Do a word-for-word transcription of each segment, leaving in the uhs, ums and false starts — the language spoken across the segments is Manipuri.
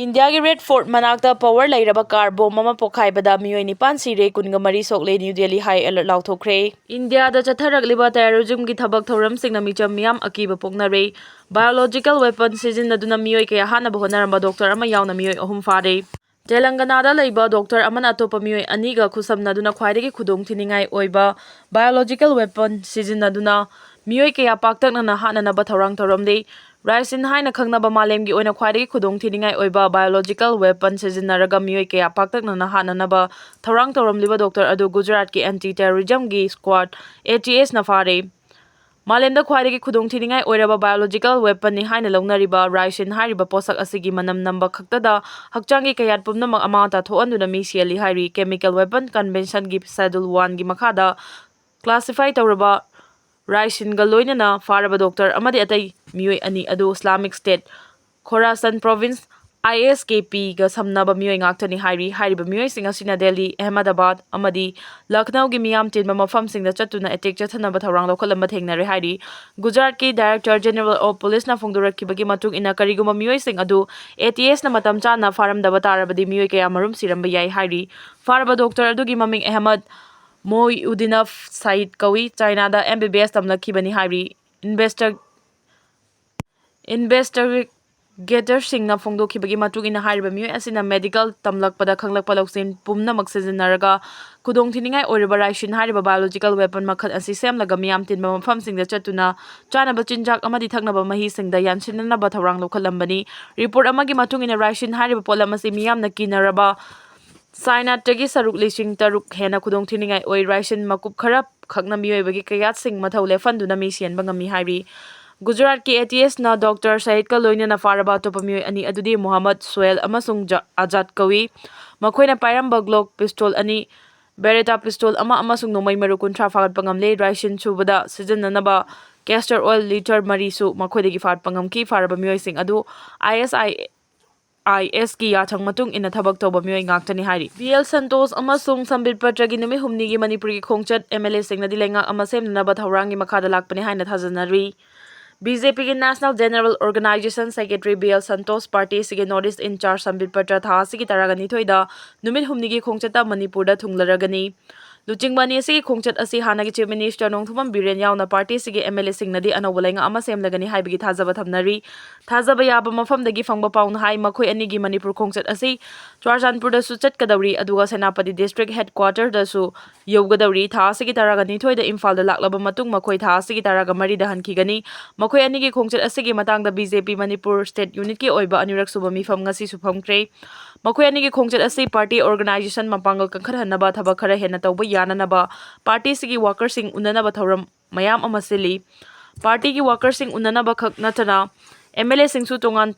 ꯏꯟꯗꯤꯌꯥꯒꯤ ꯔꯦꯗ ꯐꯣꯔꯠ ꯃꯅꯥꯛꯇ ꯄꯋꯔ ꯂꯩꯔꯕ ꯀꯥꯔ ꯕꯣꯝ ꯑꯃ ꯄꯣꯈꯥꯏꯕꯗ ꯃꯤꯑꯣꯏ ꯅꯤꯄꯥꯟ ꯁꯤꯔꯦ, ꯀꯨꯟꯒ ꯃꯔꯤ ꯁꯣꯛꯂꯦ꯫ ꯅ꯭ꯌꯨ ꯗꯦꯜꯂꯤ ꯍꯥꯏ ꯑꯦꯂꯔꯠ ꯂꯥꯎꯊꯣꯛꯈ꯭ꯔꯦ꯫ ꯏꯟꯗꯤꯌꯥꯗ ꯆꯠꯊꯔꯛꯂꯤꯕ ꯇꯦꯔꯣꯔꯤꯖꯝꯒꯤ ꯊꯕꯛ ꯊꯧꯔꯝꯁꯤꯡꯅ ꯃꯤꯆꯝ ꯃꯤꯌꯥꯝ ꯑꯀꯤꯕ ꯄꯣꯛꯅꯔꯦ꯫ ꯕꯥꯏꯑꯣꯂꯣꯖꯤꯀꯦꯜ ꯋꯦꯄꯟ ꯁꯤꯖꯤꯟꯅꯗꯨꯅ ꯃꯤꯑꯣꯏ ꯀꯌꯥ ꯍꯥꯠꯅꯕ ꯍꯣꯠꯅꯔꯝꯕ ꯗꯣꯛꯇꯔ ꯑꯃ ꯌꯥꯎꯅ ꯃꯤꯑꯣꯏ ꯑꯍꯨꯝ ꯐꯥꯔꯦ꯫ ꯇꯦꯂꯪꯒꯅꯥꯗ ꯂꯩꯕ ꯗꯣꯛꯇꯔ ꯑꯃꯅ ꯑꯇꯣꯞꯄ ꯃꯤꯑꯣꯏ ꯑꯅꯤꯒ ꯈꯨꯠꯁꯝꯅꯗꯨꯅ ꯈ꯭ꯋꯥꯏꯗꯒꯤ ꯈꯨꯗꯣꯡꯊꯤꯅꯤꯡꯉꯥꯏ ꯑꯣꯏꯕ ꯕꯥꯏꯑꯣꯂꯣꯖꯤꯀꯦꯜ ꯋꯦꯄꯟ ꯁꯤꯖꯤꯟꯅꯗꯨꯅ ꯃꯤꯑꯣꯏ ꯀꯌꯥ ꯄꯥꯛꯇꯛꯅꯅ ꯍꯥꯠꯅꯅꯕ ꯊꯧꯔꯥꯡ ꯇꯧꯔꯝꯂꯤ꯫ ꯔꯥꯏꯁꯤꯟ ꯍꯥꯏꯅ ꯈꯪꯅꯕ ꯃꯥꯂꯦꯝꯒꯤ ꯑꯣꯏꯅ ꯈ꯭ꯋꯥꯏꯗꯒꯤ ꯈꯨꯗꯣꯡꯊꯤꯅꯤꯡꯉꯥꯏ ꯑꯣꯏꯕ ꯕꯥꯏꯑꯣꯂꯣꯖꯤꯀꯦꯜ ꯋꯦꯄꯟ ꯁꯤꯖꯤꯟꯅꯔꯒ ꯃꯤꯑꯣꯏ ꯀꯌꯥ ꯄꯥꯛꯇꯛꯅꯅ ꯍꯥꯠꯅꯅꯕ ꯊꯧꯔꯥꯡ ꯇꯧꯔꯝꯂꯤꯕ ꯗꯣꯛꯇꯔ ꯑꯗꯨ ꯒꯨꯖꯔꯥꯠꯀꯤ ꯑꯦꯟꯇꯤ ꯇꯦꯔꯣꯔꯤꯖꯝꯒꯤ ꯁ꯭ꯀ꯭ꯋꯥꯗ, ꯑꯦ ꯇꯤ ꯑꯦꯁꯅ ꯐꯥꯔꯦ꯫ ꯃꯥꯂꯦꯝꯗ ꯈ꯭ꯋꯥꯏꯗꯒꯤ ꯈꯨꯗꯣꯡꯊꯤꯅꯤꯡꯉꯥꯏ ꯑꯣꯏꯔꯕ ꯕꯥꯏꯑꯣꯂꯣꯖꯤꯀꯦꯜ ꯋꯦꯄꯟꯅꯤ ꯍꯥꯏꯅ ꯂꯧꯅꯔꯤꯕ ꯔꯥꯏꯁꯤꯟ ꯍꯥꯏꯔꯤꯕ ꯄꯣꯠꯁꯛ ꯑꯁꯤꯒꯤ ꯃꯅꯝ ꯅꯝꯕ ꯈꯛꯇꯗ ꯍꯛꯆꯥꯡꯒꯤ ꯀꯌꯥꯠ ꯄꯨꯝꯅꯃꯛ ꯑꯃꯥꯡ ꯑꯇꯥ ꯊꯣꯛꯍꯟꯗꯨꯅ ꯃꯤ ꯁꯤꯍꯜꯂꯤ ꯍꯥꯏꯔꯤ꯫ ꯀꯦꯃꯤꯀꯦꯜ ꯋꯦꯄꯟ ꯀꯟꯚꯦꯟꯁꯟꯒꯤ ꯁꯦꯗꯨꯜ ꯋꯥꯟꯒꯤ ꯃꯈꯥꯗ ꯀ꯭ꯂꯥꯁꯤꯐꯥꯏ ꯇꯧꯔꯕ ꯔꯥꯏꯁꯤꯟꯒ ꯂꯣꯏꯅꯅ ꯐꯥꯔꯕ ꯗꯣꯛꯇꯔ ꯑꯃꯗꯤ ꯑꯇꯩ ꯃꯤꯑꯣꯏ ꯑꯅꯤ ꯑꯗꯨ ꯏꯁꯂꯥꯃꯤꯛ ꯁ꯭ꯇꯦꯠ ꯈꯣꯔꯥꯁꯟ ꯄ꯭ꯔꯣꯚꯤꯟꯁ ꯑꯥꯏ ꯑꯦꯁ ꯀꯦ ꯄꯤꯒ ꯁꯝꯅꯕ ꯃꯤꯑꯣꯏ ꯉꯥꯛꯇꯅꯤ ꯍꯥꯏꯔꯤ꯫ ꯍꯥꯏꯔꯤꯕ ꯃꯤꯑꯣꯏꯁꯤꯡ ꯑꯁꯤꯅ ꯗꯦꯜꯂꯤ, ꯑꯍꯃꯗꯥꯕꯥꯗ ꯑꯃꯗꯤ ꯂꯈꯅꯧꯒꯤ ꯃꯤꯌꯥꯝ ꯇꯤꯟꯕ ꯃꯐꯝꯁꯤꯡꯗ ꯆꯠꯇꯨꯅ ꯑꯦꯇꯦꯛ ꯆꯠꯊꯅꯕ ꯊꯧꯔꯥꯡ ꯂꯧꯈꯠꯂꯝꯕ ꯊꯦꯡꯅꯔꯦ ꯍꯥꯏꯔꯤ꯫ ꯒꯨꯖꯔꯥꯠꯀꯤ ꯗꯥꯏꯔꯦꯛꯇꯔ ꯖꯦꯅꯔꯦꯜ ꯑꯣꯐ ꯄꯨꯂꯤꯁꯅ ꯐꯣꯡꯗꯣꯔꯛꯈꯤꯕꯒꯤ ꯃꯇꯨꯡ ꯏꯟꯅ, ꯀꯔꯤꯒꯨꯝꯕ ꯃꯤꯑꯣꯏꯁꯤꯡ ꯑꯗꯨ ꯑꯦ ꯇꯤ ꯑꯦꯁꯅ ꯃꯇꯝ ꯆꯥꯅ ꯐꯥꯔꯝꯗꯕ ꯇꯥꯔꯕꯗꯤ ꯃꯤꯑꯣꯏ ꯀꯌꯥ ꯃꯔꯨꯝ ꯁꯤꯔꯝꯕ ꯌꯥꯏ ꯍꯥꯏꯔꯤ꯫ ꯐꯥꯔꯕ ꯗꯣꯛꯇꯔ ꯑꯗꯨꯒꯤ ꯃꯃꯤꯡ ꯑꯍꯃꯗ ꯃꯣꯏꯎꯗꯤꯅꯐ ꯁꯌꯤꯗ ꯀꯧꯏ꯫ ꯆꯥꯏꯅꯥꯗ ꯑꯦꯝ ꯕꯤ ꯕꯤ ꯑꯦꯁ ꯇꯝꯂꯛꯈꯤꯕꯅꯤ ꯍꯥꯏꯔꯤ꯫ ꯏꯟꯚꯦꯁꯇꯔ ꯏꯟꯚꯦꯁꯇꯤꯒꯦꯇꯔꯁꯤꯡꯅ ꯐꯣꯡꯗꯣꯛꯈꯤꯕꯒꯤ ꯃꯇꯨꯡ ꯏꯟꯅ, ꯍꯥꯏꯔꯤꯕ ꯃꯤꯑꯣꯏ ꯑꯁꯤꯅ ꯃꯦꯗꯤꯀꯦꯜ ꯇꯝꯂꯛꯄꯗ ꯈꯪꯂꯛꯄ ꯂꯧꯁꯤꯡ ꯄꯨꯝꯅꯃꯛ ꯁꯤꯖꯤꯟꯅꯔꯒ ꯈꯨꯗꯣꯡꯊꯤꯅꯤꯡꯉꯥꯏ ꯑꯣꯏꯔꯤꯕ ꯔꯥꯏꯁꯤꯟ ꯍꯥꯏꯔꯤꯕ ꯕꯥꯏꯑꯣꯂꯣꯖꯤꯀꯦꯜ ꯋꯦꯄꯟ ꯃꯈꯜ ꯑꯁꯤ ꯁꯦꯝꯂꯒ ꯃꯤꯌꯥꯝ ꯇꯤꯟꯕ ꯃꯐꯝꯁꯤꯡꯗ ꯆꯠꯇꯨꯅ ꯆꯥꯅꯕ ꯆꯤꯟꯖꯥꯛ ꯑꯃꯗꯤ ꯊꯛꯅꯕ ꯃꯍꯤꯁꯤꯡꯗ ꯌꯥꯟꯁꯤꯟꯅꯅꯕ ꯊꯧꯔꯥꯡ ꯂꯧꯈꯠꯂꯝꯕꯅꯤ꯫ ꯔꯤꯄꯣꯔꯠ ꯑꯃꯒꯤ ꯃꯇꯨꯡ ꯏꯟꯅ, ꯔꯥꯏꯁꯤꯟ ꯍꯥꯏꯔꯤꯕ ꯄꯣꯠꯂꯝ ꯑꯁꯤ ꯃꯤꯌꯥꯝꯅ ꯀꯤꯅꯔꯕ ꯆꯥꯏꯅꯥꯗꯒꯤ ꯁꯔꯨꯛ ꯂꯤꯁꯤꯡ ꯇꯔꯨꯛ ꯍꯦꯟꯅ ꯈꯨꯗꯣꯡꯊꯤꯅꯤꯡꯉꯥꯏ ꯑꯣꯏ꯫ ꯔꯥꯏꯁꯤꯟ ꯃꯀꯨꯞ ꯈꯔ ꯈꯛꯅ ꯃꯤꯑꯣꯏꯕꯒꯤ ꯀꯌꯥꯠꯁꯤꯡ ꯃꯊꯧ ꯂꯦꯞꯍꯟꯗꯨꯅ ꯃꯤ ꯁꯤꯍꯟꯕ ꯉꯝꯃꯤ ꯍꯥꯏꯔꯤ꯫ ꯒꯨꯖꯔꯥꯠꯀꯤ ꯑꯦ ꯇꯤ ꯑꯦꯁꯅ ꯗꯣꯛꯇꯔ ꯁꯌꯤꯗꯀ ꯂꯣꯏꯅꯅ ꯐꯥꯔꯕ ꯑꯇꯣꯞꯄ ꯃꯤꯑꯣꯏ ꯑꯅꯤ ꯑꯗꯨꯗꯤ ꯃꯨꯍꯝꯃꯗ ꯁꯣꯍꯦꯜ ꯑꯃꯁꯨꯡ ꯖ-, ꯑꯖꯥꯗ ꯀꯧꯏ꯫ ꯃꯈꯣꯏꯅ ꯄꯥꯏꯔꯝꯕ ꯒ꯭ꯂꯣꯛ ꯄꯤꯁꯇꯣꯜ ꯑꯅꯤ, ꯕꯦꯔꯦꯇꯥ ꯄꯤꯁꯇꯣꯜ ꯑꯃ ꯑꯃꯁꯨꯡ ꯅꯣꯡꯃꯩ ꯃꯔꯨ ꯀꯨꯟꯊ꯭ꯔꯥ ꯐꯥꯒꯠꯄ ꯉꯝꯂꯦ꯫ ꯔꯥꯏꯁꯤꯟ ꯁꯨꯕꯗ ꯁꯤꯖꯤꯟꯅꯅꯕ ꯀꯦꯁꯇꯔ ꯑꯣꯏꯜ ꯂꯤꯇꯔ ꯃꯔꯤꯁꯨ ꯃꯈꯣꯏꯗꯒꯤ ꯐꯥꯒꯠꯄ ꯉꯝꯈꯤ꯫ ꯐꯥꯔꯕ ꯃꯤꯑꯣꯏꯁꯤꯡ ꯑꯗꯨ ꯑꯥꯏ ꯑꯦꯁ ꯑꯥꯏ ꯑꯥꯏ ꯑꯦꯁꯀꯤ ꯌꯥꯊꯪ ꯃꯇꯨꯡ ꯏꯟꯅ ꯊꯕꯛ ꯇꯧꯕ ꯃꯤꯑꯣꯏ ꯉꯥꯛꯇꯅꯤ ꯍꯥꯏꯔꯤ꯫ ꯕꯤ ꯑꯦꯜ ꯁꯟꯇꯣꯁ ꯑꯃꯁꯨꯡ ꯁꯝꯕꯤꯠ ꯄꯇ꯭ꯔꯒꯤ ꯅꯨꯃꯤꯠ ꯍꯨꯝꯅꯤꯒꯤ ꯃꯅꯤꯄꯨꯔꯒꯤ ꯈꯣꯡꯆꯠ ꯑꯦꯝ ꯑꯦꯜ ꯑꯦꯁꯤꯡꯅꯗꯤ ꯂꯩꯉꯥꯛ ꯑꯃ ꯁꯦꯝꯅꯅꯕ ꯊꯧꯔꯥꯡꯒꯤ ꯃꯈꯥꯗ ꯂꯥꯛꯄꯅꯤ ꯍꯥꯏꯅ ꯊꯥꯖꯅꯔꯤ꯫ ꯕꯤ ꯖꯦ ꯄꯤꯒꯤ National General Organization Secretary B L Santosh party ꯑꯁꯤꯒꯤ North East in charge ꯁꯝꯕꯤꯠ Patra ꯊꯥ ꯑꯁꯤꯒꯤ ꯇꯔꯥꯒ ꯅꯤꯊꯣꯏꯗ ꯅꯨꯃꯤꯠ ꯍꯨꯝꯅꯤꯒꯤ ꯈꯣꯡꯆꯠꯇ ꯃꯅꯤꯄꯨꯔꯗ ꯊꯨꯡꯂꯔꯒꯅꯤ꯫ ꯂꯨꯆꯤꯡꯕ ꯑꯅꯤ ꯑꯁꯤꯒꯤ ꯈꯣꯡꯆꯠ ꯑꯁꯤ ꯍꯥꯟꯅꯒꯤ Chief Minister ꯅꯣꯡꯊꯣꯝꯕꯝ ꯕꯤꯔꯦꯟ ꯌꯥꯎꯅ ꯄꯥꯔꯇꯤ ꯑꯁꯤꯒꯤ ꯑꯦꯝ ꯑꯦꯜ ꯑꯦꯁꯤꯡꯅꯗꯤ ꯑꯅꯧꯕ ꯂꯩꯉꯥꯛ ꯑꯃ ꯁꯦꯝꯂꯒꯅꯤ ꯍꯥꯏꯕꯒꯤ ꯊꯥꯖꯕ ꯊꯝꯅꯔꯤ꯫ ꯊꯥꯖꯕ ꯌꯥꯕ ꯃꯐꯝꯗꯒꯤ ꯐꯪꯕ ꯄꯥꯎꯅ ꯍꯥꯏ, ꯃꯈꯣꯏ ꯑꯅꯤꯒꯤ ꯃꯅꯤꯄꯨꯔ ꯈꯣꯡꯆꯠ ꯑꯁꯤ ꯆꯨꯔꯆꯥꯟꯄꯨꯔꯗꯁꯨ ꯆꯠꯀꯗꯧꯔꯤ, ꯑꯗꯨꯒ ꯁꯦꯅꯥꯄꯇꯤ District Headquarter ꯗꯁꯨ ꯌꯧꯒꯗꯧꯔꯤ꯫ ꯊꯥ ꯑꯁꯤꯒꯤ ꯇꯔꯥꯒ ꯅꯤꯊꯣꯏꯗ ꯏꯝꯐꯥꯜꯗ ꯂꯥꯛꯂꯕ ꯃꯇꯨꯡ ꯃꯈꯣꯏ ꯊꯥ ꯑꯁꯤꯒꯤ ꯇꯔꯥꯒ ꯃꯔꯤꯗ ꯍꯟꯈꯤꯒꯅꯤ꯫ ꯃꯈꯣꯏ ꯑꯅꯤꯒꯤ ꯈꯣꯡꯆꯠ ꯑꯁꯤꯒꯤ ꯃꯇꯥꯡꯗ ꯕꯤ ꯖꯦ ꯄꯤ ꯃꯅꯤꯄꯨꯔ state unit ꯀꯤ ꯑꯣꯏꯕ ꯑꯅꯤꯔꯛ ꯁꯨꯕ ꯃꯤꯐꯝ ꯉꯁꯤꯁꯨ ꯐꯝꯈ꯭ꯔꯦ꯫ ꯃꯈꯣꯏ ꯑꯅꯤꯒꯤ ꯈꯣꯡꯆꯠ ꯑꯁꯤ ꯄꯥꯔꯇꯤ organization ꯃꯄꯥꯡꯒꯜ ꯀꯟꯈꯠꯍꯟꯅꯕ ꯊꯕꯛ ꯈꯔ ꯍꯦꯟꯅ ꯇꯧꯕ ꯌꯥꯅꯅꯕ ꯄꯥꯔꯇꯤ ꯑꯁꯤꯒꯤ worker ꯁꯤꯡ ꯎꯅꯅꯕ ꯊꯧꯔꯝ ꯃꯌꯥꯝ ꯑꯃ ꯁꯤꯜꯂꯤ꯫ ꯄꯥꯔꯇꯤꯒꯤ worker ꯁꯤꯡ ꯎꯅꯅꯕ ꯈꯛ ꯅꯠꯇꯅ ꯑꯦꯝ ꯑꯦꯜ ꯑꯦꯁꯤꯡꯁꯨ ꯇꯣꯉꯥꯟ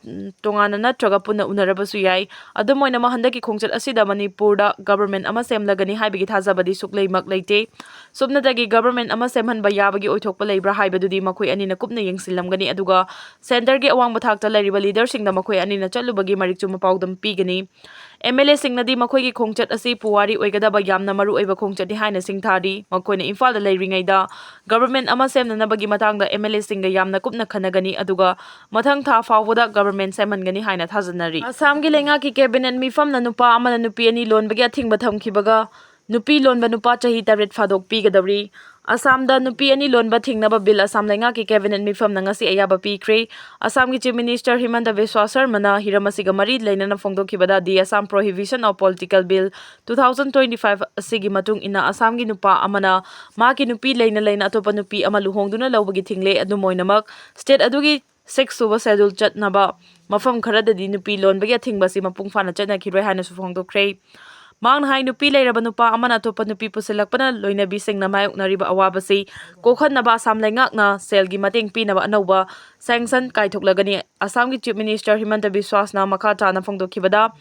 ꯇꯣꯉꯥꯟꯅ ꯅꯠꯇ꯭ꯔꯒ ꯄꯨꯟꯅ ꯎꯅꯔꯕꯁꯨ ꯌꯥꯏ꯫ ꯑꯗꯨꯝ ꯑꯣꯏꯅꯃꯛ, ꯍꯟꯗꯛꯀꯤ ꯈꯣꯡꯆꯠ ꯑꯁꯤꯗ ꯃꯅꯤꯄꯨꯔꯗ government ꯑꯃ ꯁꯦꯝꯂꯒꯅꯤ ꯍꯥꯏꯕꯒꯤ ꯊꯥꯖꯕꯗꯤ ꯁꯨꯛꯂꯩꯃꯛ ꯂꯩꯇꯦ꯫ ꯁꯨꯞꯅꯇꯒꯤ government ꯑꯃ ꯁꯦꯝꯍꯟꯕ ꯌꯥꯕꯒꯤ ꯑꯣꯏꯊꯣꯛꯄ ꯂꯩꯕ꯭ꯔꯥ ꯍꯥꯏꯕꯗꯨꯗꯤ ꯃꯈꯣꯏ ꯑꯅꯤꯅ ꯀꯨꯞꯅ ꯌꯦꯡꯁꯤꯜꯂꯝꯒꯅꯤ, ꯑꯗꯨꯒ centre ꯒꯤ ꯑꯋꯥꯡꯕ ꯊꯥꯛꯇ ꯂꯩꯔꯤꯕ leader ꯁꯤꯡꯗ ꯃꯈꯣꯏ ꯑꯅꯤꯅ ꯆꯠꯂꯨꯕꯒꯤ ꯃꯔꯤꯛ ꯆꯨꯝꯕ ꯄꯥꯎꯗꯝ ꯄꯤꯒꯅꯤ꯫ ꯑꯦꯝ ꯑꯦꯜ ꯑꯦꯁꯤꯡꯅꯗꯤ ꯃꯈꯣꯏꯒꯤ ꯈꯣꯡꯆꯠ ꯑꯁꯤ ꯄꯨꯋꯥꯔꯤ ꯑꯣꯏꯒꯗꯕ ꯌꯥꯝꯅ ꯃꯔꯨ ꯑꯣꯏꯕ ꯈꯣꯡꯆꯠꯅꯤ ꯍꯥꯏꯅ ꯁꯤꯡꯊꯥꯔꯤ꯫ ꯃꯈꯣꯏꯅ ꯏꯝꯐꯥꯜꯗ ꯂꯩꯔꯤꯉꯩꯗ government ꯑꯃ ꯁꯦꯝꯅꯅꯕꯒꯤ ꯃꯇꯥꯡꯗ ꯑꯦꯝ ꯑꯦꯜ ꯑꯦꯁꯤꯡꯒ ꯌꯥꯝꯅ ꯀꯨꯞꯅ ꯈꯟꯅꯒꯅꯤ, ꯑꯗꯨꯒ ꯃꯊꯪ ꯊꯥ ꯐꯥꯎꯕꯗ government ꯁꯦꯝꯍꯟꯒꯅꯤ ꯍꯥꯏꯅ ꯊꯥꯖꯅꯔꯤ꯫ ꯑꯁꯥꯝꯒꯤ ꯂꯩꯉꯥꯛꯀꯤ cabinet ꯃꯤꯐꯝꯅ ꯅꯨꯄꯥ ꯑꯃꯅ ꯅꯨꯄꯤ ꯑꯅꯤ ꯂꯣꯟꯕꯒꯤ ꯑꯊꯤꯡꯕ ꯊꯝꯈꯤꯕꯒ ꯅꯨꯄꯤ ꯂꯣꯟꯕ ꯅꯨꯄꯥ ꯆꯍꯤ ꯇꯔꯦꯠ ꯐꯥꯗꯣꯛ ꯄꯤꯒꯗꯧꯔꯤ꯫ ꯑꯁꯥꯝꯗ ꯅꯨꯄꯤ ꯑꯅꯤ ꯂꯣꯟꯕ ꯊꯤꯡꯅꯕ bill ꯑꯁꯥꯝ ꯂꯩꯉꯥꯛꯀꯤ cabinet ꯃꯤꯐꯝꯅ ꯉꯁꯤ ꯑꯌꯥꯕ ꯄꯤꯈ꯭ꯔꯦ꯫ ꯑꯁꯥꯝꯒꯤ Chief Minister ꯍꯤꯃꯟꯇ ꯕꯤꯁ꯭ꯋꯥ ꯁꯔꯃꯅ ꯍꯤꯔꯝ ꯑꯁꯤꯒ ꯃꯔꯤ ꯂꯩꯅꯅ ꯐꯣꯡꯗꯣꯛꯈꯤꯕꯗ The Assam Prohibition of Political Bill two thousand twenty-five ꯑꯁꯤꯒꯤ ꯃꯇꯨꯡ ꯏꯟꯅ ꯑꯁꯥꯝꯒꯤ ꯅꯨꯄꯥ ꯑꯃꯅ ꯃꯍꯥꯛꯀꯤ ꯅꯨꯄꯤ ꯂꯩꯅ ꯂꯩꯅ ꯑꯇꯣꯞꯄ ꯅꯨꯄꯤ ꯑꯃ ꯂꯨꯍꯣꯡꯗꯨꯅ ꯂꯧꯕꯒꯤ ꯊꯤꯡꯂꯦ꯫ ꯑꯗꯨꯝ ꯑꯣꯏꯅꯃꯛ, state ꯑꯗꯨꯒꯤ six ꯁꯨꯕ schedule ꯆꯠꯅꯕ ꯃꯐꯝ ꯈꯔꯗꯗꯤ ꯅꯨꯄꯤ ꯂꯣꯟꯕꯒꯤ ꯑꯊꯤꯡꯕ ꯑꯁꯤ ꯃꯄꯨꯡ ꯐꯥꯅ ꯆꯠꯅꯈꯤꯔꯣꯏ ꯍꯥꯏꯅꯁꯨ ꯐꯣꯡꯗꯣꯛꯈ꯭ꯔꯦ꯫ ꯃꯍꯥꯛꯅ ꯍꯥꯏ, ꯅꯨꯄꯤ ꯂꯩꯔꯕ ꯅꯨꯄꯥ ꯑꯃꯅ ꯑꯇꯣꯞꯄ ꯅꯨꯄꯤ ꯄꯨꯁꯤꯜꯂꯛꯄꯅ ꯂꯣꯏꯅꯕꯤꯁꯤꯡꯅ ꯃꯥꯌꯣꯛꯅꯔꯤꯕ ꯑꯋꯥꯕꯁꯤ ꯀꯣꯛꯍꯟꯅꯕ ꯑꯁꯥꯝ ꯂꯩꯉꯥꯛꯅ ꯁꯦꯜꯒꯤ ꯃꯇꯦꯡ ꯄꯤꯅꯕ ꯑꯅꯧꯕ sanction ꯀꯥꯏꯊꯣꯛꯂꯒꯅꯤ꯫ ꯑꯁꯥꯝꯒꯤ Chief Minister ꯍꯤꯃꯟꯇ ꯕꯤꯁ꯭ꯋꯥꯁꯅ ꯃꯈꯥ ꯇꯥꯅ ꯐꯣꯡꯗꯣꯛꯈꯤꯕꯗ,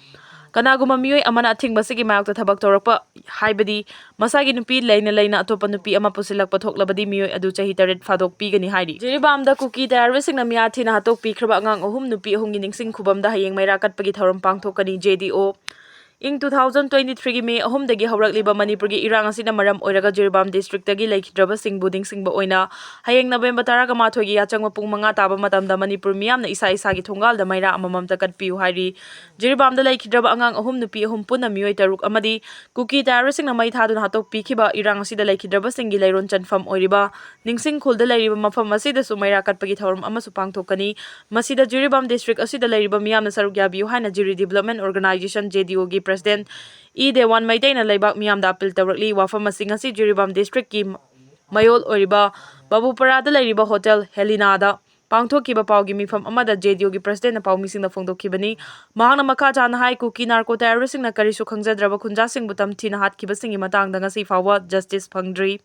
ꯀꯅꯥꯒꯨꯝꯕ ꯃꯤꯑꯣꯏ ꯑꯃꯅ ꯑꯊꯤꯡꯕꯁꯤꯒꯤ ꯃꯥꯌꯣꯛꯇ ꯊꯕꯛ ꯇꯧꯔꯛꯄ, ꯍꯥꯏꯕꯗꯤ ꯃꯁꯥꯒꯤ ꯅꯨꯄꯤ ꯂꯩꯅ ꯂꯩꯅ ꯑꯇꯣꯞꯄ ꯅꯨꯄꯤ ꯑꯃ ꯄꯨꯁꯤꯜꯂꯛꯄ ꯊꯣꯛꯂꯕꯗꯤ, ꯃꯤꯑꯣꯏ ꯑꯗꯨ ꯆꯍꯤ ꯇꯔꯦꯠ ꯐꯥꯗꯣꯛ ꯄꯤꯒꯅꯤ ꯍꯥꯏꯔꯤ꯫ ꯖꯤꯔꯤꯕꯥꯝꯗ ꯀꯨꯀꯤ ꯇꯌꯥꯔꯤꯁꯤꯡꯅ ꯃꯤꯌꯥꯊꯤꯅ ꯍꯥꯠꯇꯣꯛꯄꯤꯈ꯭ꯔꯕ ꯑꯉꯥꯡ ꯑꯍꯨꯝ ꯅꯨꯄꯤ ꯑꯍꯨꯝꯒꯤ ꯅꯤꯡꯁꯤꯡ ꯈꯨꯕꯝꯗ ꯍꯌꯦꯡ ꯃꯩꯔꯥ ꯀꯠꯄꯒꯤ ꯊꯧꯔꯝ ꯄꯥꯡꯊꯣꯛꯀꯅꯤ꯫ J D O ꯏꯪ two thousand twenty-threeꯒꯤ May ꯑꯍꯨꯝꯗꯒꯤ ꯍꯧꯔꯛꯂꯤꯕ ꯃꯅꯤꯄꯨꯔꯒꯤ ꯏꯔꯥꯡ ꯑꯁꯤꯅ ꯃꯔꯝ ꯑꯣꯏꯔꯒ ꯖꯤꯔꯤꯕꯥꯝ districtꯇꯒꯤ ꯂꯩꯈꯤꯗ꯭ꯔꯕꯁꯤꯡꯕꯨ ꯅꯤꯡꯁꯤꯡꯕ ꯑꯣꯏꯅ ꯍꯌꯦꯡ November ꯇꯔꯥꯃꯥꯊꯣꯏꯒꯤ ꯌꯥꯆꯪꯕ ꯄꯨꯡ ꯃꯉꯥ ꯇꯥꯕ ꯃꯇꯝꯗ ꯃꯅꯤꯄꯨꯔ ꯃꯤꯌꯥꯝꯅ ꯏꯁꯥ ꯏꯁꯥꯒꯤ ꯊꯣꯡꯒꯥꯜꯗ ꯃꯩꯔꯥ ꯑꯃꯃꯝꯇ ꯀꯠꯄꯤꯌꯨ ꯍꯥꯏꯔꯤ꯫ ꯖꯤꯔꯤꯕꯥꯝꯗ ꯂꯩꯈꯤꯗ꯭ꯔꯕ ꯑꯉꯥꯡ ꯑꯍꯨꯝ, ꯅꯨꯄꯤ ꯑꯍꯨꯝ, ꯄꯨꯟꯅ ꯃꯤꯑꯣꯏ ꯇꯔꯨꯛ ꯑꯃꯗꯤ ꯀꯨꯀꯤ terroristꯁꯤꯡꯅ ꯃꯩ ꯊꯥꯗꯨꯅ ꯍꯥꯠꯇꯣꯛꯄꯤꯈꯤꯕ ꯏꯔꯥꯡ ꯑꯁꯤꯗ ꯂꯩꯈꯤꯗ꯭ꯔꯕꯁꯤꯡꯒꯤ ꯂꯩꯔꯣꯟ ꯆꯟꯐꯝ ꯑꯣꯏꯔꯤꯕ ꯅꯤꯡꯁꯤꯡ ꯈꯨꯜꯗ ꯂꯩꯔꯤꯕ ꯃꯐꯝ ꯑꯁꯤꯗꯁꯨ ꯃꯩꯔꯥ ꯀꯠꯄꯒꯤ ꯊꯧꯔꯝ ꯑꯃꯁꯨ ꯄꯥꯡꯊꯣꯛꯀꯅꯤ꯫ ꯃꯁꯤꯗ ꯖꯤꯔꯤꯕꯥꯝ district ꯑꯁꯤꯗ ꯂꯩꯔꯤꯕ ꯃꯤꯌꯥꯝꯅ ꯁꯔꯨꯛ ꯌꯥꯕꯤꯌꯨ ꯍꯥꯏꯅ ꯖꯤꯔꯤ Development Organisation, JDOꯒꯤ president ꯏ ꯗꯦꯋꯥꯟ ꯃꯩꯇꯩꯅ ꯂꯩꯕꯥꯛ ꯃꯤꯌꯥꯝꯗ appeal ꯇꯧꯔꯛꯂꯤ꯫ ꯋꯥꯐꯝ ꯑꯁꯤꯡ ꯑꯁꯤ ꯖꯤꯔꯤꯕꯥꯝ districtꯀꯤ ꯃꯌꯣꯜ ꯑꯣꯏꯔꯤꯕ ꯕꯥꯕꯨꯄꯔꯥꯗ ꯂꯩꯔꯤꯕ Hotel Helinaꯗ ꯄꯥꯡꯊꯣꯛꯈꯤꯕ ꯄꯥꯎꯒꯤ ꯃꯤꯐꯝ ꯑꯃꯗ JDOꯒꯤ presidentꯅ ꯄꯥꯎꯃꯤꯁꯤꯡꯗ ꯐꯣꯡꯗꯣꯛꯈꯤꯕꯅꯤ꯫ ꯃꯍꯥꯛꯅ ꯃꯈꯥ ꯇꯥꯅ ꯍꯥꯏ, ꯀꯨꯀꯤ narco terroristꯁꯤꯡꯅ ꯀꯔꯤꯁꯨ ꯈꯪꯖꯗ꯭ꯔꯕ ꯈꯨꯟꯖꯥꯁꯤꯡꯕꯨ ꯇꯝꯊꯤꯅ ꯍꯥꯠꯈꯤꯕꯁꯤꯡꯒꯤ ꯃꯇꯥꯡꯗ ꯉꯁꯤ ꯐꯥꯎꯕ justice ꯐꯪꯗ꯭ꯔꯤ꯫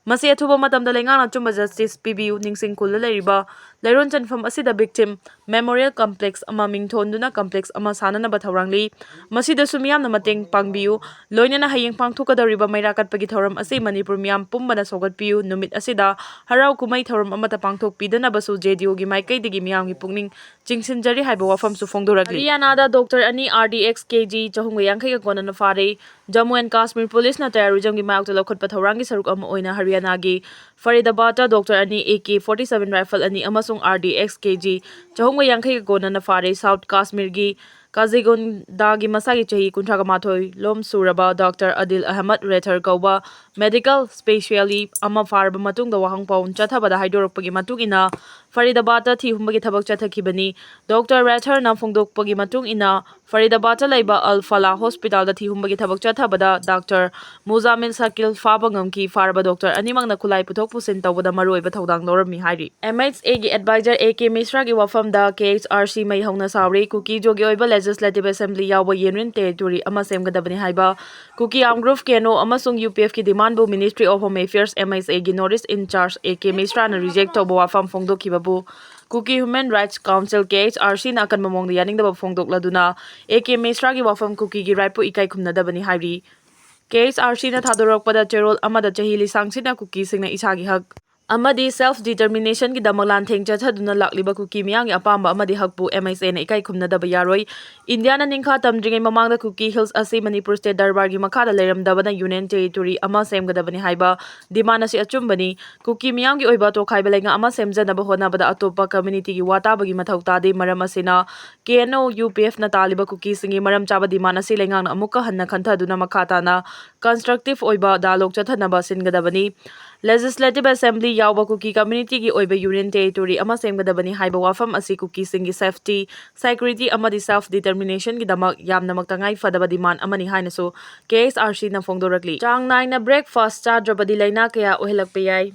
ꯃꯁꯤ ꯑꯊꯨꯕ ꯃꯇꯝꯗ ꯂꯩꯉꯥꯛꯅ ꯑꯆꯨꯝꯕ justice ꯄꯤꯕꯤꯌꯨ꯫ ꯅꯤꯡꯁꯤꯡ ꯈꯨꯜꯗ ꯂꯩꯔꯤꯕ ꯂꯩꯔꯣꯟ ꯆꯟꯐꯝ ꯑꯁꯤꯗ victim memorial complex ꯑꯃ ꯃꯤꯡ ꯊꯣꯟꯗꯨꯅ complex ꯑꯃ ꯁꯥꯅꯅꯕ ꯊꯧꯔꯥꯡꯂꯤ꯫ ꯃꯁꯤꯗꯁꯨ ꯃꯤꯌꯥꯝꯅ ꯃꯇꯦꯡ ꯄꯥꯡꯕꯤꯌꯨ꯫ ꯂꯣꯏꯅꯅ ꯍꯌꯦꯡ ꯄꯥꯡꯊꯣꯛꯀꯗꯧꯔꯤꯕ ꯃꯩꯔꯥ ꯀꯠꯄꯒꯤ ꯊꯧꯔꯝ ꯑꯁꯤ ꯃꯅꯤꯄꯨꯔ ꯃꯤꯌꯥꯝ ꯄꯨꯝꯕꯅ ꯁꯧꯒꯠꯄꯤꯌꯨ꯫ ꯅꯨꯃꯤꯠ ꯑꯁꯤꯗ ꯍꯔꯥꯎ ꯀꯨꯝꯍꯩ ꯊꯧꯔꯝ ꯑꯃꯠꯇ ꯄꯥꯡꯊꯣꯛꯄꯤꯗꯅꯕꯁꯨ JDOꯒꯤ ꯃꯥꯏꯀꯩꯗꯒꯤ ꯃꯤꯌꯥꯝꯒꯤ ꯄꯨꯛꯅꯤꯡ ꯆꯤꯡꯁꯤꯟꯖꯔꯤ ꯍꯥꯏꯕ ꯋꯥꯐꯝꯁꯨ ꯐꯣꯡꯗꯣꯔꯛꯂꯤ꯫ ꯍꯔꯤꯌꯥꯅꯥꯗ doctor ꯑꯅꯤ RDX KG ꯆꯍꯨꯝꯒ ꯌꯥꯡꯈꯩꯒ ꯀꯣꯟꯅꯅ ꯐꯥꯔꯦ꯫ Jammu and Kashmir policeꯅ terrorismꯒꯤ ꯃꯥꯌꯣꯛꯇ ꯂꯧꯈꯠꯄ ꯊꯧꯔꯥꯡꯒꯤ ꯁꯔꯨꯛ ꯑꯃ ꯑꯣꯏꯅ ꯍꯔꯤꯌꯥꯅꯥꯒꯤ ꯐꯔꯤꯗꯥꯕꯥꯗꯇ doctor ꯑꯅꯤ, AK forty seven rifle ꯑꯅꯤ ꯑꯃꯁꯨꯡ RDX KG ꯆꯍꯨꯝꯒ ꯌꯥꯡꯈꯩꯒ ꯀꯣꯟꯅꯅ ꯐꯥꯔꯦ꯫ South Kashmirꯒꯤ ꯀꯥꯖꯤꯒꯨꯟꯗꯥꯒꯤ ꯃꯁꯥꯒꯤ ꯆꯍꯤ ꯀꯨꯟꯊ꯭ꯔꯥꯒ ꯃꯥꯊꯣꯏ ꯂꯣꯝ ꯁꯨꯔꯕ doctor ꯑꯗꯤꯜ ꯑꯍꯃꯗ ꯔꯦꯊꯔ ꯀꯧꯕ medical specialist ꯑꯃ ꯐꯥꯔꯕ ꯃꯇꯨꯡꯗ ꯋꯥꯍꯪ ꯄꯥꯎ ꯆꯠꯊꯕꯗ ꯍꯥꯏꯗꯣꯔꯛꯄꯒꯤ ꯃꯇꯨꯡ ꯏꯟꯅ, ꯐꯔꯤꯗꯥꯕꯥꯗꯇ ꯊꯤ ꯍꯨꯝꯕꯒꯤ ꯊꯕꯛ ꯆꯠꯊꯈꯤꯕꯅꯤ꯫ Doctor ꯔꯦꯊꯔꯅ ꯐꯣꯡꯗꯣꯛꯄꯒꯤ ꯃꯇꯨꯡ ꯏꯟꯅ, ꯐꯔꯤꯗꯥꯕꯥꯗꯇ ꯂꯩꯕ ꯑꯜ ꯐꯂꯥ hospitalꯗ ꯊꯤ ꯍꯨꯝꯕꯒꯤ ꯊꯕꯛ ꯆꯠꯊꯕꯗ doctor ꯃꯨꯖꯥꯃꯤꯜ ꯁꯀꯤꯜ ꯐꯥꯕ ꯉꯝꯈꯤ꯫ ꯐꯥꯔꯕ doctor ꯑꯅꯤꯃꯛꯅ ꯈꯨꯠꯂꯥꯏ ꯄꯨꯊꯣꯛ ꯄꯨꯁꯤꯟ ꯇꯧꯕꯗ ꯃꯔꯨꯑꯣꯏꯕ ꯊꯧꯗꯥꯡ ꯂꯧꯔꯝꯃꯤ ꯍꯥꯏꯔꯤ꯫ MHAꯒꯤ advisor AK ꯃꯤꯁ꯭ꯔꯥꯒꯤ ꯋꯥꯐꯝꯗ KHRC ꯃꯩ ꯍꯧꯅ ꯁꯥꯎꯔꯤ꯫ ꯀꯨꯀꯤ ꯖꯣꯒꯤ ꯑꯣꯏꯕ Legislative Assembly ꯌꯥꯎꯕ Union Territory ꯑꯃ ꯁꯦꯝꯒꯗꯕꯅꯤ ꯍꯥꯏꯕ ꯀꯨꯀꯤ armed group KNO ꯑꯃꯁꯨꯡ UPFꯀꯤ demandꯕꯨ Ministry of Home Affairs, MHAꯒꯤ North East in charge AK ꯃꯤꯁ꯭ꯔꯥꯅ reject ꯇꯧꯕ ꯋꯥꯐꯝ ꯐꯣꯡꯗꯣꯛꯈꯤꯕꯕꯨ Kuki Human Rights Council, KHRCꯅ ꯑꯀꯟꯕ ꯃꯑꯣꯡꯗ ꯌꯥꯅꯤꯡꯗꯕ ꯐꯣꯡꯗꯣꯛꯂꯗꯨꯅ, AK ꯃꯤꯁ꯭ꯔꯥꯒꯤ ꯋꯥꯐꯝ ꯀꯨꯀꯤꯒꯤ rightꯄꯨ ꯏꯀꯥꯏ ꯈꯨꯝꯅꯗꯕꯅꯤ ꯍꯥꯏꯔꯤ꯫ KHRCꯅ ꯊꯥꯗꯣꯔꯛꯄꯗ ꯆꯦꯔꯣꯜ ꯑꯃꯗ ꯆꯍꯤ ꯂꯤꯁꯥꯡꯁꯤꯠꯅ ꯀꯨꯀꯤꯁꯤꯡꯅ ꯏꯁꯥꯒꯤ ꯍꯛ ꯑꯃꯗꯤ self determination ꯒꯤꯗꯃꯛ ꯂꯥꯟꯊꯦꯡ ꯆꯠꯊꯗꯨꯅ ꯂꯥꯛꯂꯤꯕ ꯀꯨꯀꯤ ꯃꯤꯌꯥꯝꯒꯤ ꯑꯄꯥꯝꯕ ꯑꯃꯗꯤ ꯍꯛꯄꯨ M H A ꯅ ꯏꯀꯥꯏ ꯈꯨꯝꯅꯗꯕ ꯌꯥꯔꯣꯏ꯫ ꯏꯟꯗꯤꯌꯥꯅ ꯅꯤꯡꯈꯥ ꯇꯝꯗ꯭ꯔꯤꯉꯩ ꯃꯃꯥꯡꯗ ꯀꯨꯀꯤ ꯍꯤꯜꯁ ꯑꯁꯤ ꯃꯅꯤꯄꯨꯔ ꯁ꯭ꯇꯦꯠ ꯗꯔꯕꯥꯔꯒꯤ ꯃꯈꯥꯗ ꯂꯩꯔꯝꯗꯕꯅ ꯌꯨꯅꯤꯌꯟ ꯇꯦꯔꯤꯇꯣꯔꯤ ꯑꯃ ꯁꯦꯝꯒꯗꯕꯅꯤ ꯍꯥꯏꯕ ꯗꯤꯃꯥꯟ ꯑꯁꯤ ꯑꯆꯨꯝꯕꯅꯤ꯫ ꯀꯨꯀꯤ ꯃꯤꯌꯥꯝꯒꯤ ꯑꯣꯏꯕ ꯇꯣꯈꯥꯏꯕ ꯂꯩꯉꯥꯛ ꯑꯃ ꯁꯦꯝꯖꯅꯕ ꯍꯣꯠꯅꯕꯗ ꯑꯇꯣꯞꯄ ꯀꯝꯃ꯭ꯌꯨꯅꯤꯇꯤꯒꯤ ꯋꯥ ꯇꯥꯕꯒꯤ ꯃꯊꯧ ꯇꯥꯗꯦ꯫ ꯃꯔꯝ ꯑꯁꯤꯅ K N O U P F ꯅ ꯇꯥꯜꯂꯤꯕ ꯀꯨꯀꯤꯁꯤꯡꯒꯤ ꯃꯔꯝ ꯆꯥꯕ ꯗꯤꯃꯥꯟ ꯑꯁꯤ ꯂꯩꯉꯥꯛꯅ ꯑꯃꯨꯛꯀ ꯍꯟꯅ ꯈꯟꯊꯗꯨꯅ ꯃꯈꯥ ꯇꯥꯅ constructive ꯑꯣꯏꯕ dialogue ꯆꯠꯊꯅꯕ ꯁꯤꯟꯒꯗꯕꯅꯤ꯫ Legislative Assembly ꯌꯥꯎꯕ ꯀꯨꯀꯤ ꯀꯝꯃ꯭ꯌꯨꯅꯤꯇꯤꯒꯤ ꯑꯣꯏꯕ ꯌꯨꯅꯤꯌꯟ ꯇꯦꯔꯤꯇꯣꯔꯤ ꯑꯃ ꯁꯦꯝꯒꯗꯕꯅꯤ ꯍꯥꯏꯕ ꯋꯥꯐꯝ ꯑꯁꯤ ꯀꯨꯀꯤꯁꯤꯡꯒꯤ safety, security ꯑꯃꯗꯤ self determination ꯒꯤꯗꯃꯛ ꯌꯥꯝꯅꯃꯛ ꯇꯉꯥꯏ ꯐꯗꯕ ꯗꯤꯃꯥꯟ ꯑꯃꯅꯤ ꯍꯥꯏꯅꯁꯨ K S R C ꯅ ꯐꯣꯡꯗꯣꯔꯛꯂꯤ꯫ ꯆꯥꯡ ꯅꯥꯏꯅ breakfast ꯆꯥꯗ꯭ꯔꯕꯗꯤ ꯂꯥꯏꯅꯥ ꯀꯌꯥ ꯑꯣꯏꯍꯜꯂꯛꯄ ꯌꯥꯏ꯫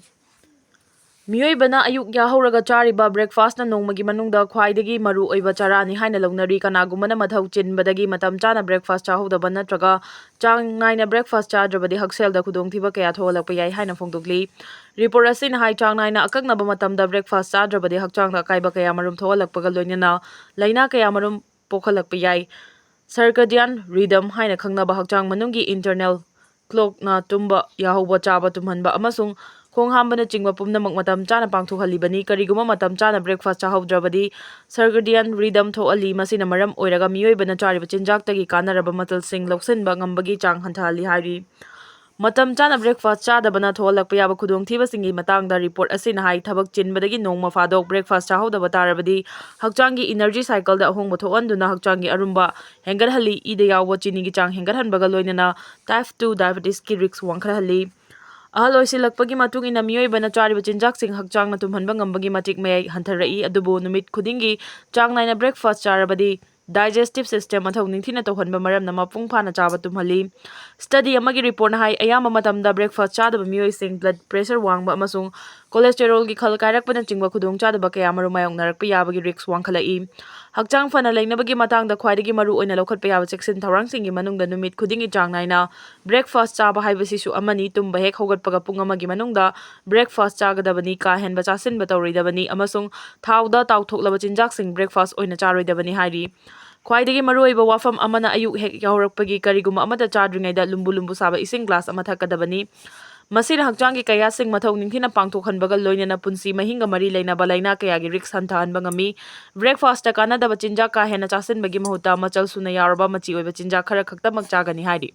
ꯃꯤꯑꯣꯏꯕꯅ ꯑꯌꯨꯛ ꯌꯥꯍꯧꯔꯒ ꯆꯥꯔꯤꯕ breakfast ꯅ ꯅꯣꯡꯃꯒꯤ ꯃꯅꯨꯡꯗ ꯈ꯭ꯋꯥꯏꯗꯒꯤ ꯃꯔꯨ ꯑꯣꯏꯕ ꯆꯥꯔꯥꯅꯤ ꯍꯥꯏꯅ ꯂꯧꯅꯔꯤ꯫ ꯀꯅꯥꯒꯨꯝꯕꯅ ꯃꯊꯧ ꯆꯤꯟꯕꯗꯒꯤ ꯃꯇꯝ ꯆꯥꯅ breakfast ꯆꯥꯍꯧꯗꯕ ꯅꯠꯇ꯭ꯔꯒ ꯆꯥꯡ ꯅꯥꯏꯅ breakfast ꯆꯥꯗ꯭ꯔꯕꯗꯤ ꯍꯛꯁꯦꯜꯗ ꯈꯨꯗꯣꯡꯊꯤꯕ ꯀꯌꯥ ꯊꯣꯛꯍꯜꯂꯛꯄ ꯌꯥꯏ ꯍꯥꯏꯅ ꯐꯣꯡꯗꯣꯛꯂꯤ꯫ Report ꯑꯁꯤꯅ ꯍꯥꯏ, ꯆꯥꯡ ꯅꯥꯏꯅ ꯑꯀꯛꯅꯕ ꯃꯇꯝꯗ breakfast ꯆꯥꯗ꯭ꯔꯕꯗꯤ ꯍꯛꯆꯥꯡꯗ ꯑꯀꯥꯏꯕ ꯀꯌꯥ ꯃꯔꯨꯝ ꯊꯣꯛꯍꯜꯂꯛꯄꯒ ꯂꯣꯏꯅꯅ ꯂꯥꯏꯅꯥ ꯀꯌꯥ ꯃꯔꯨꯝ ꯄꯣꯛꯍꯜꯂꯛꯄ ꯌꯥꯏ꯫ Circadian rhythm ꯍꯥꯏꯅ ꯈꯪꯅꯕ ꯍꯛꯆꯥꯡ ꯃꯅꯨꯡꯒꯤ internal clock ꯅ ꯇꯨꯝꯕ, ꯌꯥꯍꯧꯕ, ꯆꯥꯕ ꯇꯨꯝꯍꯟꯕ ꯑꯃꯁꯨꯡ ꯈꯣꯡ ꯍꯥꯝꯕꯅꯆꯤꯡꯕ ꯄꯨꯝꯅꯃꯛ ꯃꯇꯝ ꯆꯥꯅ ꯄꯥꯡꯊꯣꯛꯍꯜꯂꯤꯕꯅꯤ꯫ ꯀꯔꯤꯒꯨꯝꯕ ꯃꯇꯝ ꯆꯥꯅ breakfast ꯆꯥꯍꯧꯗ꯭ꯔꯕꯗꯤ, circadian rhythm ꯊꯣꯛꯍꯜꯂꯤ, ꯃꯁꯤꯅ ꯃꯔꯝ ꯑꯣꯏꯔꯒ ꯃꯤꯑꯣꯏꯕꯅ ꯆꯥꯔꯤꯕ ꯆꯤꯟꯖꯥꯛꯇꯒꯤ ꯀꯥꯟꯅꯔꯕ ꯃꯆꯜꯁꯤꯡ ꯂꯧꯁꯤꯟꯕ ꯉꯝꯕꯒꯤ ꯆꯥꯡ ꯍꯟꯊꯍꯜꯂꯤ ꯍꯥꯏꯔꯤ꯫ ꯃꯇꯝ ꯆꯥꯅ breakfast ꯆꯥꯗꯕꯅ ꯊꯣꯛꯍꯜꯂꯛꯄ ꯌꯥꯕ ꯈꯨꯗꯣꯡꯊꯤꯕꯁꯤꯡꯒꯤ ꯃꯇꯥꯡꯗ report ꯑꯁꯤꯅ ꯍꯥꯏ, ꯊꯕꯛ ꯆꯤꯟꯕꯗꯒꯤ ꯅꯣꯡꯃ ꯐꯥꯗꯣꯛ breakfast ꯆꯥꯍꯧꯗꯕ ꯇꯥꯔꯕꯗꯤ, ꯍꯛꯆꯥꯡꯒꯤ energy cycle ꯗ ꯑꯍꯣꯡꯕ ꯊꯣꯛꯍꯟꯗꯨꯅ ꯍꯛꯆꯥꯡꯒꯤ ꯑꯔꯨꯝꯕ ꯍꯦꯟꯒꯠꯍꯜꯂꯤ, ꯏꯗ ꯌꯥꯎꯕ ꯆꯤꯅꯤꯒꯤ ꯆꯥꯡ ꯍꯦꯟꯒꯠꯍꯟꯕꯒ ꯂꯣꯏꯅꯅ type two diabetes ꯀꯤ risk ꯋꯥꯡꯈꯠꯍꯜꯂꯤ꯫ ꯑꯍꯜ ꯑꯣꯏꯁꯤꯜꯂꯛꯄꯒꯤ ꯃꯇꯨꯡ ꯏꯟꯅ ꯃꯤꯑꯣꯏꯕꯅ ꯆꯥꯔꯤꯕ ꯆꯤꯟꯖꯥꯛꯁꯤꯡ ꯍꯛꯆꯥꯡꯅ ꯇꯨꯝꯍꯟꯕ ꯉꯝꯕꯒꯤ ꯃꯇꯤꯛ ꯃꯌꯥꯏ ꯍꯟꯊꯔꯛꯏ, ꯑꯗꯨꯕꯨ ꯅꯨꯃꯤꯠ ꯈꯨꯗꯤꯡꯒꯤ ꯆꯥꯡ ꯅꯥꯏꯅ breakfast ꯆꯥꯔꯕꯗꯤ digestive system ꯃꯊꯧ ꯅꯤꯡꯊꯤꯅ ꯇꯧꯍꯟꯕ ꯃꯔꯝꯅ ꯃꯄꯨꯡ ꯐꯥꯅ ꯆꯥꯕ ꯇꯨꯝꯍꯜꯂꯤ꯫ Study ꯑꯃꯒꯤ report ꯅ ꯍꯥꯏ, ꯑꯌꯥꯝꯕ ꯃꯇꯝꯗ breakfast ꯆꯥꯗꯕ ꯃꯤꯑꯣꯏꯁꯤꯡ blood pressure ꯋꯥꯡꯕ ꯑꯃꯁꯨꯡ cholesterol ꯒꯤ ꯈꯜ ꯀꯥꯏꯔꯛꯄꯅꯆꯤꯡꯕ ꯈꯨꯗꯣꯡꯆꯥꯗꯕ ꯀꯌꯥ ꯑꯃꯔꯣꯝ ꯃꯥꯌꯣꯛꯅꯔꯛꯄ ꯌꯥꯕꯒꯤ risk ꯋꯥꯡꯈꯠꯂꯛꯏ꯫ ꯍꯛꯆꯥꯡ ꯐꯅ ꯂꯩꯅꯕꯒꯤ ꯃꯇꯥꯡꯗ ꯈ꯭ꯋꯥꯏꯗꯒꯤ ꯃꯔꯨ ꯑꯣꯏꯅ ꯂꯧꯈꯠꯄ ꯌꯥꯕ ꯆꯦꯛꯁꯤꯟ ꯊꯧꯔꯥꯡꯁꯤꯡꯒꯤ ꯃꯅꯨꯡꯗ ꯅꯨꯃꯤꯠ ꯈꯨꯗꯤꯡꯒꯤ ꯆꯥꯡ ꯅꯥꯏꯅ breakfast ꯆꯥꯕ ꯍꯥꯏꯕꯁꯤꯁꯨ ꯑꯃꯅꯤ꯫ ꯇꯨꯝꯕ ꯍꯦꯛ ꯍꯧꯒꯠꯄꯒ ꯄꯨꯡ ꯑꯃꯒꯤ ꯃꯅꯨꯡꯗ breakfast ꯆꯥꯒꯗꯕꯅꯤ, ꯀꯥ ꯍꯦꯟꯕ ꯆꯥꯁꯤꯟꯕ ꯇꯧꯔꯣꯏꯗꯕꯅꯤ ꯑꯃꯁꯨꯡ ꯊꯥꯎꯗ ꯇꯥꯎꯊꯣꯛꯂꯕ ꯆꯤꯟꯖꯥꯛꯁꯤꯡ breakfast ꯑꯣꯏꯅ ꯆꯥꯔꯣꯏꯗꯕꯅꯤ ꯍꯥꯏꯔꯤ꯫ ꯈ꯭ꯋꯥꯏꯗꯒꯤ ꯃꯔꯨꯑꯣꯏꯕ ꯋꯥꯐꯝ ꯑꯃꯅ ꯑꯌꯨꯛ ꯍꯦꯛ ꯌꯥꯍꯧꯔꯛꯄꯒꯤ ꯀꯔꯤꯒꯨꯝꯕ ꯑꯃꯠꯇ ꯆꯥꯗ꯭ꯔꯤꯉꯩꯗ ꯂꯨꯝꯕꯨ ꯂꯨꯝꯕꯨ ꯁꯥꯕ ꯏꯁꯤꯡ glass ꯑꯃ ꯊꯛꯀꯗꯕꯅꯤ꯫ ꯃꯁꯤꯅ ꯍꯛꯆꯥꯡꯒꯤ ꯀꯌꯥꯁꯤꯡ ꯃꯊꯧ ꯅꯤꯡꯊꯤꯅ ꯄꯥꯡꯊꯣꯛꯍꯟꯕꯒ ꯂꯣꯏꯅꯅ ꯄꯨꯟꯁꯤ ꯃꯍꯤꯡꯒ ꯃꯔꯤ ꯂꯩꯅꯕ ꯂꯥꯏꯅꯥ ꯀꯌꯥꯒꯤ ꯔꯤꯛꯁ ꯍꯟꯊꯍꯟꯕ ꯉꯝꯃꯤ꯫ ꯕ꯭ꯔꯦꯛꯐꯥꯁꯇ ꯀꯥꯟꯅꯗꯕ ꯆꯤꯟꯖꯥꯛ ꯀꯥ ꯍꯦꯟꯅ ꯆꯥꯁꯤꯟꯕꯒꯤ ꯃꯍꯨꯠꯇ ꯃꯆꯜ ꯁꯨꯅ ꯌꯥꯎꯔꯕ ꯃꯆꯤ ꯑꯣꯏꯕ ꯆꯤꯟꯖꯥꯛ ꯈꯔ ꯈꯛꯇꯃꯛ ꯆꯥꯒꯅꯤ ꯍꯥꯏꯔꯤ꯫